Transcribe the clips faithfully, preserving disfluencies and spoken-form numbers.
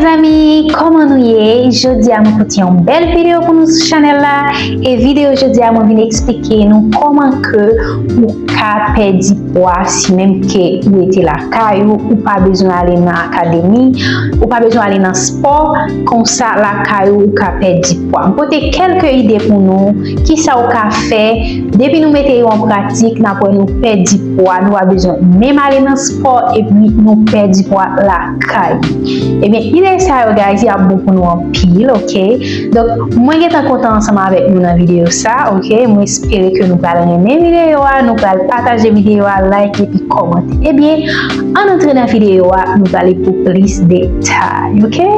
Mezanmi, kòman nou ye? Jodi a mwen pote yon bèl videyo pou nou sou chanèl la. E videyo jodi a mwen vin eksplike nou kòman ke ou ka pèdi pwa si menm ke ou rete lakay ou, ou pa bezwen ale nan akademi, ou pa bezwen ale nan spò, konsa lakay ou, ou ka pèdi pwa. Mwen pote kèlke ide pou nou, kisa ou ka fè, depi nou mete yo an pratik, n ap wè nou pèdi pwa, nou pa bezwen menm ale nan spò, epi nou pèdi pwa lakay. Ebyen, ide sa yo, guys, y ap bon pou nou anpil, oke? Donk, mwen gentan kontan ansanm avèk nou nan videyo sa, oke? Mwen espere ke nou pral renmen videyo a, nou pral pataje videyo a, like epi kòmante. Ebyen, ann antre nan videyo a, nou prale pou plis detay, oke?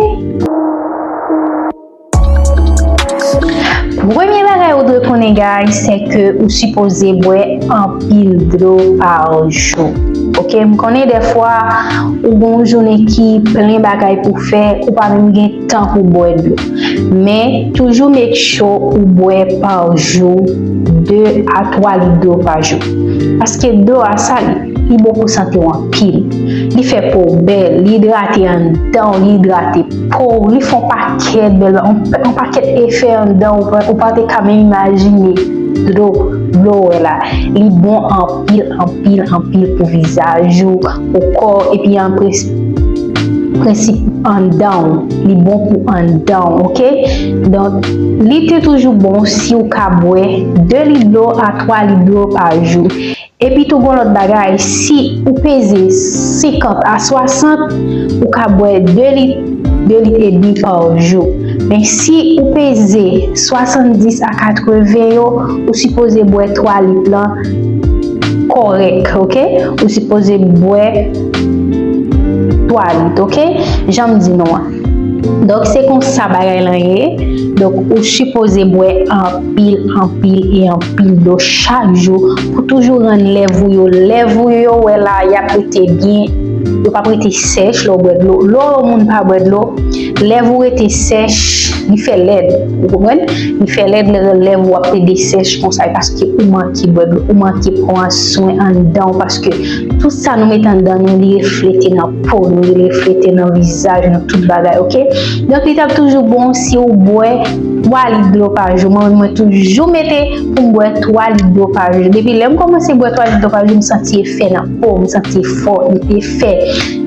Premye bagay ou dwe konnen, guys, se ke ou sipoze bwè anpil dlo pa jou. Oke, m konnen dèfwa ou gen yon jounen ki plen bagay pou fè, ou pa menm gen tan pou bwè dlo. Men, toujou make sure ou bwè pa jou de a twa lit dlo pa jou. Paske dlo a sa li, li bon pou sante w anpil. Li fè po w bèl, li idrate anndan w, li idrate po w, li fè yon pakèt bèl, yon, yon pakèt efè anndan w, ou pa te ka menm imajine. Dlo, dlo w wè la, li bon anpil, anpil, anpil pou vizaj ou, pou kò, epi an prens-, prensip anndan w, li bon pou anndan w, oke? Donk, li te toujou bon si w ka bwè de lit dlo a twa lit dlo pa jou. Epi tou gon lòt bagay, si ou peze senkant a swasant, ou ka bwè de lit, de lit edmi pa jou. Men si ou peze swasanndis a katreven yo, ou sipoze bwè twa lit lan kòrèk, oke? Ou sipoze bwè twa lit, oke? Jan m di nou an. Donk, se konsa bagay lan ye. Donk, ou sipoze bwè anpil, anpil e anpil dlo chak jou pou toujou rann lèv ou yo. Lèv ou yo, wè la, y ap rete byen. Yo p ap rete sèch lè w bwè dlo. Lè w wè yon moun pa bwè dlo, lèv ou rete sèch, li fè lèd. Ou konprann? Li fè lèd, lè lèv ou ap plede sèch konsa, e paske ou manke bwè dlo, ou manke pran swen anndan w, paske tout sa nou mete anndan nou, li reflete nan po nou, li reflete nan vizaj nou, tout bagay, oke? Donk, li t ap toujou bon si w bwè twa lit dlo pa jou. Mwen, mwen toujou mete pou m bwè twa lit dlo pa jou. Depi lè m kòmanse bwè twa lit dlo pa jou, m santi efè nan po, m santi efò, efè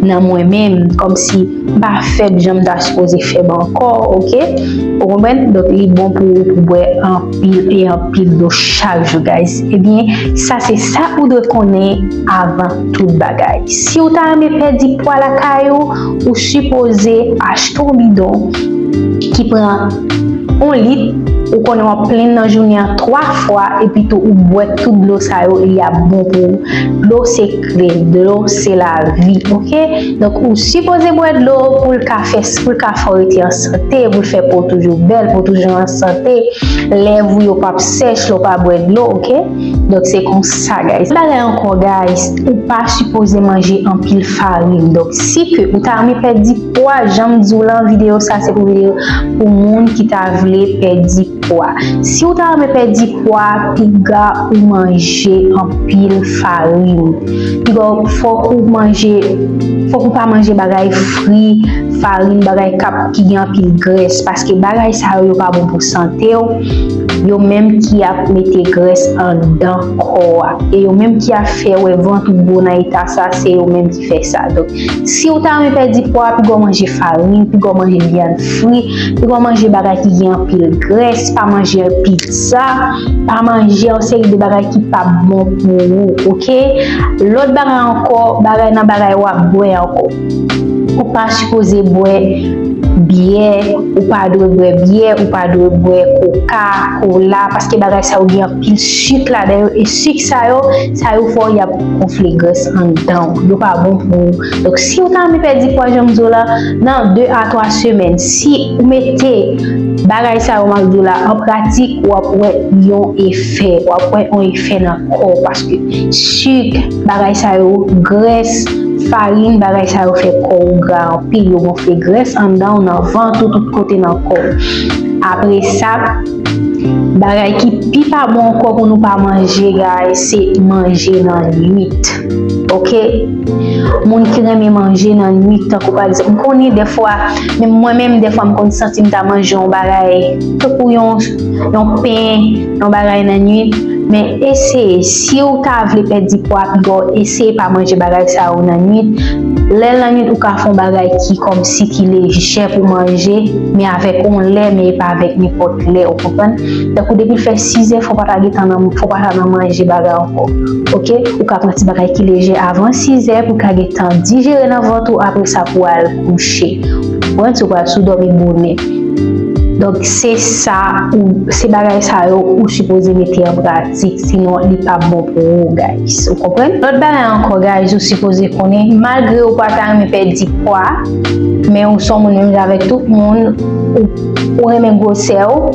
nan mwen menm, kòmsi m pa fèb jan m ta sipoze fèb ankò, oke? Ou konprann? Donk, li bon pou ou pou bwè anpil e anpil dlo chak jou, guys. Ebyen, sa se sa ou dwe konnen avan tout bagay. Si ou ta renmen pèdi pwa lakay ou, ou sipoze achte yon bidon ki pran yon lit, ou konnen w ap plenn nan jounen an twa fwa, epi tou ou bwè tout dlo sa yo, li ap bon pou ou. Dlo se kle, dlo se lavi, oke? Donk, ou sipoze bwè dlo pou l ka fè, pou l ka fè w rete an sante, pou l fè po w toujou bèl, pou w toujou an sante, lèv ou yo p ap sèch lè w pa bwè dlo, oke? Donk, se konsa, guys. Bagay ankò, guys, ou pa sipoze manje anpil farin. Donk, si ke ou ta renmen pèdi pwa, jan m di w lan videyo sa, se pou videyo pou moun ki ta vle pèdi pwa. Si ou ta renmen pèdi pwa, piga ou manje anpil farin. Piga w, fòk ou manje, fòk ou pa manje bagay fri, farin, bagay k ap, ki gen anpil grès, paske bagay sa yo, yo pa bon pou sante w. Yo menm ki ap mete grès anndan kò a. E yo menm ki ap fè wè vant ou gwo nan eta sa, se yo menm ki fè sa. Donk, si ou ta renmen pèdi pwa, piga w manje farin, piga w manje vyann fri, piga w manje bagay ki gen anpil grès, pa manje pizza, pa manje yon seri de bagay ki p ap bon pou ou, oke? Lòt bagay ankò, bagay nan bagay w ap bwè ankò. Ou pa sipoze bwè byè, ou pa dwe bwè byè, ou pa dwe bwè koka, kola, paske bagay sa yo gen anpil sik ladan yo, e sik sa yo, sa yo fè w y ap gonfle grès anndan w. Yo pa bon pou ou. Donk, si w ta renmen pèdi pwa, jan m di w la, nan de a twa semèn, si ou mete bagay sa yo m ap di w la an pratik, w ap wè yon efè, w ap wè yon efè nan kò w, paske sik, bagay sa yo, grès, farin, bagay sa yo fè kò w gra anpil, yo gonfle grès anndan w, nan vant ou, tout kote nan kò w. Apre sa, Bagay ki pi pa bon ankò pou nou pa manje, guys, se manje nan nwit. Oke? Moun ki renmen manje nan nwit, tankou pa egzanp, m konnen dèfwa, menm mwen menm, dèfwa m konn santi m ta manje yon bagay, tankou yon, yon pen, yon bagay nan nwit. Men eseye, si w ta vle pèdi pwa, piga w eseye pa manje bagay sa yo nan nwit. Lè nan nwit, ou ka fè yon bagay ki kòmsi ki lejè pou manje, men avèk yon lè, men e pa avèk nenpòt lè, ou konprann? Tankou depi l fè sizè, fò w pa ta gentan nan, fò w pa ta nan manje bagay ankò. Oke? Ou ka pran ti bagay ki lejè avan sizè pou w ka gentan dijere nan vant ou, apre sa pou w al kouche. Ou konprann? Si w pral sou dòmi bonè. Donk, se sa, ou, se bagay sa yo ou sipoze mete an pratik, sinon li p ap bon pou ou, guys. Ou konprann? Lòt bagay ankò, guys, ou sipoze konnen, malgre ou pa ta renmen pèdi pwa, men ou se yon moun menm jan avèk tout moun, ou, ou renmen gwosè w,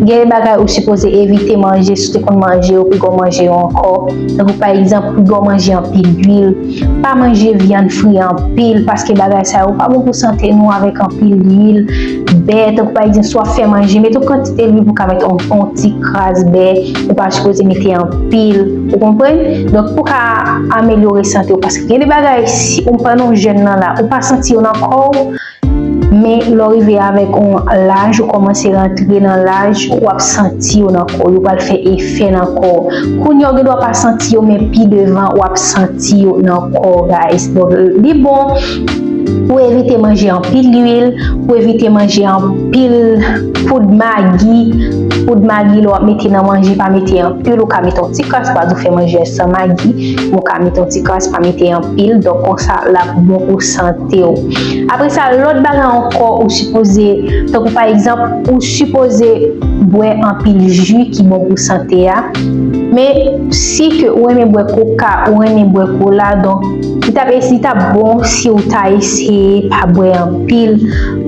gen de bagay ou sipoze evite manje, si w te konn manje yo, piga w manje yo ankò. Tankou pa egzanp, piga w manje anpil lwil, pa manje vyann fri anpil, paske bagay sa yo pa bon pou sante nou avèk anpil lwil, bè, tankou pa egzanp, si w ap fè manje, mete yon kantite lwil pou w ka mete yon, yon ti kras bè, ou pa sipoze mete anpil, ou konprann? Donk, pou w ka amelyore sante w, paske gen de bagay, si ou pran yon jèn nan la, ou pa santi yo nan kò w, men lè w rive avèk yon laj, ou kòmanse rantre nan laj, w ap santi yo nan kò w, yo pral fè efè nan kò w. Kounye a, w gen dwa pa santi yo, men pi devan, w ap santi yo nan kò w, guys. Donk, li bon pou w evite manje anpil lwil, pou w evite manje anpil poud magi. Poud magi, lè w ap mete nan manje, pa mete anpil, ou ka mete yon ti kras, pa di w fè manje a san magi, men w ka mete yon ti kras, pa mete anpil, donk konsa, l ap bon pou sante w. Apre sa, lòt bagay ankò, ou sipoze, tankou pa egzanp, ou sipoze bwè anpil ji ki bon pou sante a. Men, si ke ou renmen bwè koka, ou renmen bwè kola, donk, li t ap, li t ap bon si w ta eseye pa bwè anpil,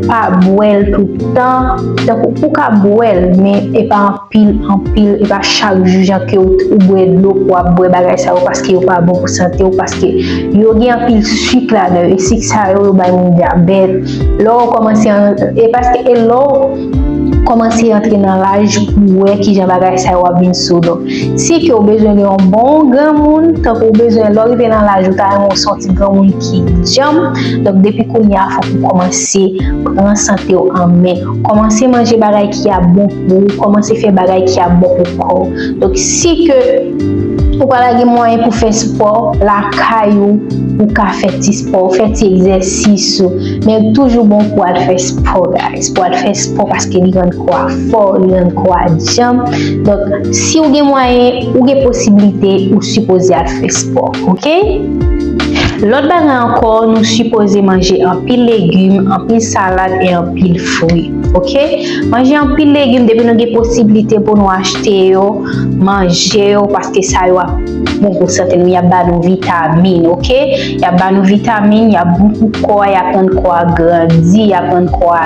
pa bwè l tout tan. Tankou, ou ka bwè l, men e pa anpil, anpil, e pa chak jou, jan ke w, ou bwè dlo, w ap bwè bagay sa yo, paske yo pa bon pou sante w, paske yo gen anpil sik ladan yo, e sik sa yo, yo bay moun dyabèt. Lè w kòmanse an-, e paske, e lè w kòmanse antre nan laj pou w wè kijan bagay sa yo ap vin sou w. Donk, si ke w bezwen gen yon bon granmoun, tankou w bezwen, lè w rive nan laj, ou ta renmen w se yon ti granmoun ki djanm, donk, depi kounye a, fòk ou kòmanse pran sante w an men. Kòmanse manje bagay ki ap bon pou ou, kòmanse fè bagay ki ap bon pou kò w. Donk, si ke ou pa ta gen mwayen pou fè spò lakay ou, ou ka fè ti spò, ou fè ti egzèsis ou, men toujou bon pou al fè spò, guys, pou al fè spò, paske li rann kò a fò, li rann kò a djanm. Donk, si w gen mwayen, ou gen posiblite, ou sipoze al fè spò, oke? Lòt bagay ankò, nou sipoze manje anpil legim, anpil salad e anpil fwi, oke? Manje anpil legim, depi nou gen posiblite pou nou achte yo, manje yo, paske sa yo ap bon pou sante nou, y ap ba nou vitamin, oke? Y ap ba nou vitamin, y ap bon pou kò a, y ap rann kò a grandi, y ap rann kò a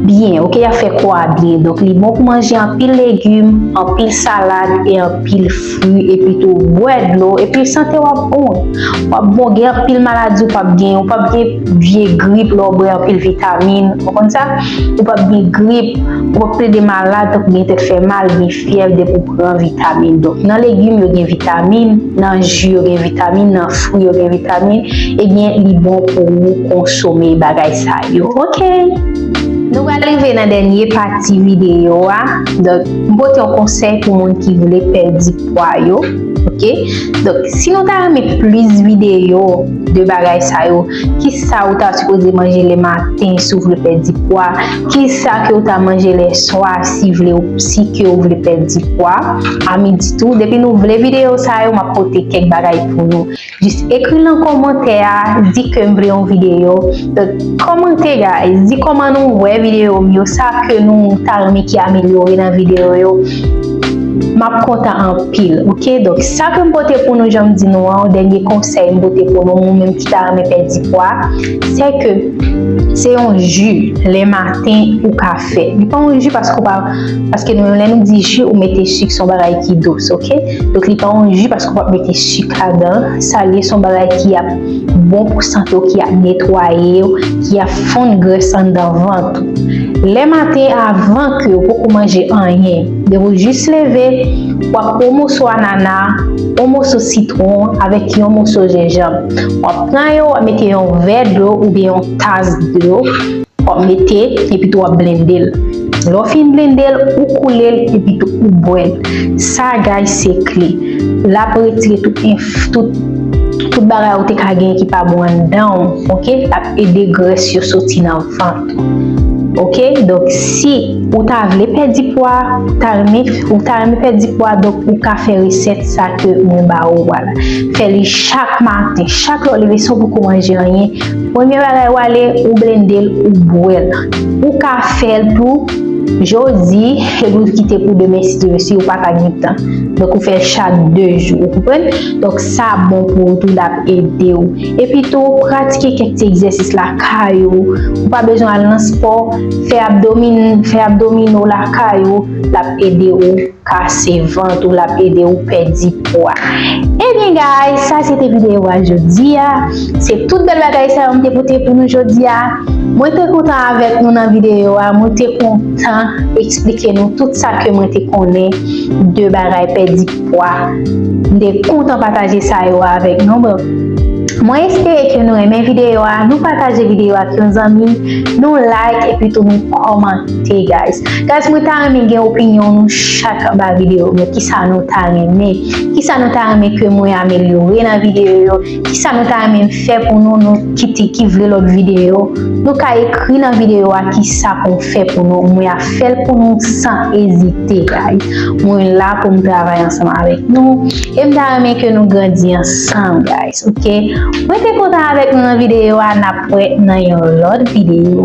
byen, oke? Y ap fè kò a byen. Donk, li bon pou manje anpil legim, anpil salad e anpil fwi, epi tou bwè dlo, epi sante w ap bon. W ap bon, gen anpil maladi ou p ap gen, ou p ap gen vye grip lè w bwè anpil vitamin, ou konn sa? Ou p ap gen grip, ou p ap plede malad, tankou gen tèt fè mal, gen fyèv, depi w pran vitamin. Donk, nan legim, yo gen vitamin, nan ji, yo gen vitamin, nan fwi, yo gen vitamin, ebyen, li bon pou ou konsome bagay sa yo. Oke! Nou pral rive nan dènye pati videyo a. Donk, m pote yon konsèy pou moun ki vle pèdi pwa yo. Oke? Donk, si nou ta renmen plis videyo de bagay sa yo, kisa ou ta sipoze manje lematen si w vle pèdi pwa, kisa ke ou ta manje lèswa si vle, si ke ou vle pèdi pwa, a midi tou. Depi nou vle videyo sa yo, m ap pote kèk bagay pou nou. Jis ekri nan kòmantè a, di ke m vle yon videyo. Donk, kòmante, guys, di kòman nou wè videyo m yo, sa ke nou ta renmen ki amelyore nan videyo yo. M ap kontan anpil, oke? Donk, sa ke m pote pou nou, jan m di nou an, yon dènye konsèy m pote pou nou, ou menm ki ta renmen pèdi pwa, se ke se yon ji lematen ou ka fè. Li pa yon ji paske ou pa, paske nou menm lè nou di ji, ou mete sik, se yon bagay ki dous, oke? Donk, li pa yon ji paske ou p ap mete sik ladan. Sa l ye, se yon bagay ki ap bon pou sante w, ki ap netwaye w, ki ap fonn grès anndan vant ou. Lè maten, avan ke ou poko manje anyen, Depi w jis leve, w ap pran yon moso anana, yon moso sitwon avèk yon moso jenjanm. W ap pran yo, w ap mete yon vè dlo oubyen yon tas dlo, w ap mete, epi tou w ap blende l. Lè w fin blende l, ou koule l, epi tou ou bwè l. Sa, guys, se kle. L ap retire tout enf-, tout, tout bagay ou te ka gen ki pa bon anndan w, oke? L ap ede grès yo soti nan vant ou. Oke? Donk, si ou ta vle pèdi pwa, ou ta renmen, ou ta renmen pèdi pwa, donk ou ka fè resèt sa ke mwen ba ou a la. Fè li chak maten, chak lè w leve san w poko manje anyen. Premye bagay w ale, ou blende l, ou bwè l. Ou ka fè l tou jodi, epi ou kite pou demen si Dye vle, si ou pa ta gen tan. Donk, ou fè l chak de jou, ou konprann? Donk, sa bon pou ou tou, l ap ede w. Epi tou, pratike kèk ti egzèsis lakay ou. Ou pa bezwen al nan spò, fè abdomin, fè abdomino lakay ou, l ap ede w kase vant ou, l ap ede w pèdi pwa. Ebyen, guys, sa se te videyo a jodi a. Se tout bèl bagay sa yo m te pote pou nou jodi a. Mwen te kontan avèk nou nan videyo a. Mwen te kontan eksplike nou tout sa ke mwen te konnen de bagay pèdi pwa. M te kontan pataje sa yo avèk nou. Bon, mwen espere ke nou renmen videyo a. Nou pataje videyo ak yon zanmi. Nou like epi tou nou kòmante, guys. Guys, mwen ta renmen gen opinyon nou chak anba videyo. Men kisa nou ta renmen? Kisa nou ta renmen ke mwen amelyore nan videyo yo? Kisa nou ta renmen fè pou nou, nou ki te, ki vle lòt videyo? Nou ka ekri nan videyo a kisa pou m fè pou nou. Mwen ap fè l pou nou san ezite, guys. Mwen la pou m travay ansanm avèk nou. E m ta renmen ke nou grandi ansanm, guys, oke? Mwen te kontan avèk nou nan videyo a. N ap wè nan yon lòt videyo.